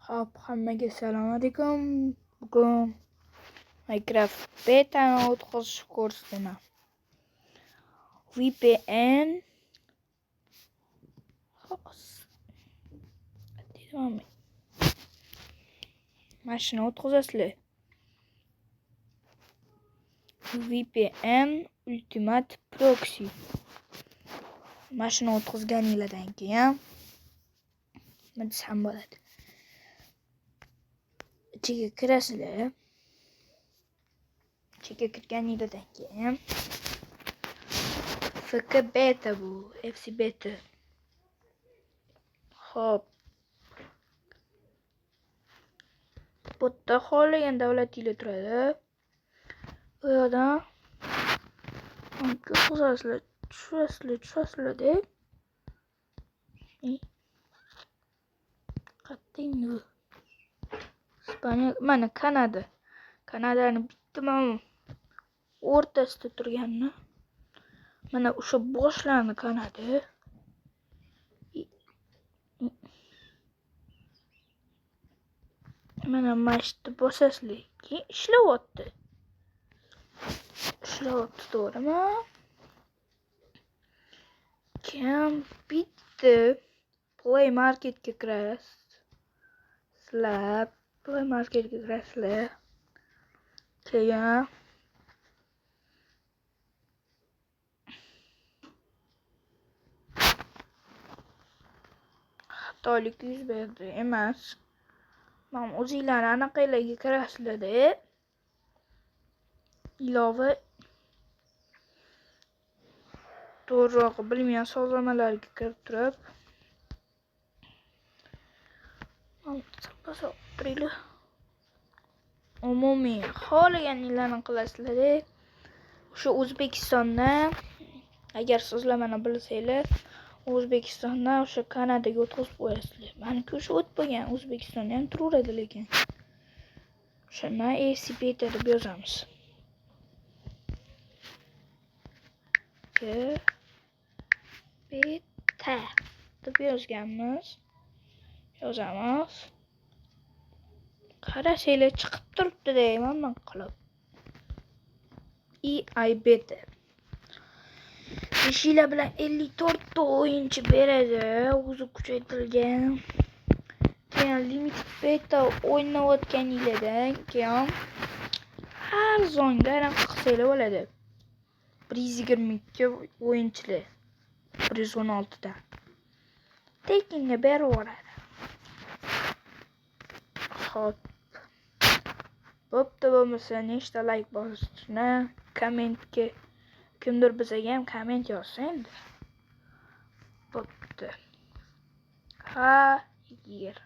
Hop, hammaga assalomu alaykum. Bugun Minecraft betani o'tkazish ko'rsataman. VPN mana shuni o'tkazasizlar. VPN Ultimate Proxy. Mana shuni o'tkazganinglardan keyin nima desam bo'ladi? Ichiga kirasizlar. Ichiga kirganinglardan keyin FK beta bu, FC beta. Xo'p. Bu yerda xohlagan davlatinglar turadi. Bu yoqdan o'tkazasizlar, tushasizlar, tushasizlar deb. Qayerda endi bu? İspaniya, mana Kanada. Kanadani bitta mana o'rtasida turganini. Mana o'sha boshlandi Kanada. Mana shu yerda bosasizlar. Keyin ishlayapti. Ishlayapti, to'g'rimi? Keyin bitta Play Marketga kirasiz. Sizlar Play Marketga kirasizlar. Keyin xatolik yuz berdi emas. Mana o'zinglar anaqalarga kirasizlar-da. Ilova to'g'rirog'i bilmagan sozlamalarga kirib turib turinglar. Umumiy xohlaganinglarni qilasizlar. O'sha O'zbekistonda agar sozlamani bilsanglar, O'zbekistondan o'sha Kanadaga o'tkazib qo'yasizlar. Maniki o'sha o'tib bo'lgan, O'zbekistonda ham turaveradi lekin. O'shanda FC beta deb yozamiz. Beta deb yozganmiz. Yozamiz. Qarasanglar chiqib turibdi deyman men qilib. EI beta. Beshinglar bilan 54 ta o'yinchi beradi, o'zi kuchaytirilgan. Keyin limited beta o'ynayotganinglardan keyin arzonga anaqa qilsanglar bo'ladi. 122 o'yinchilar 116 ta. Tekinga berib yuboradi. Xo'p. Bo'pti, bo'lmasa nechta like bosishni kommentga kimdir bizga ham komment yozsa endi. Bo'pti. Xayr.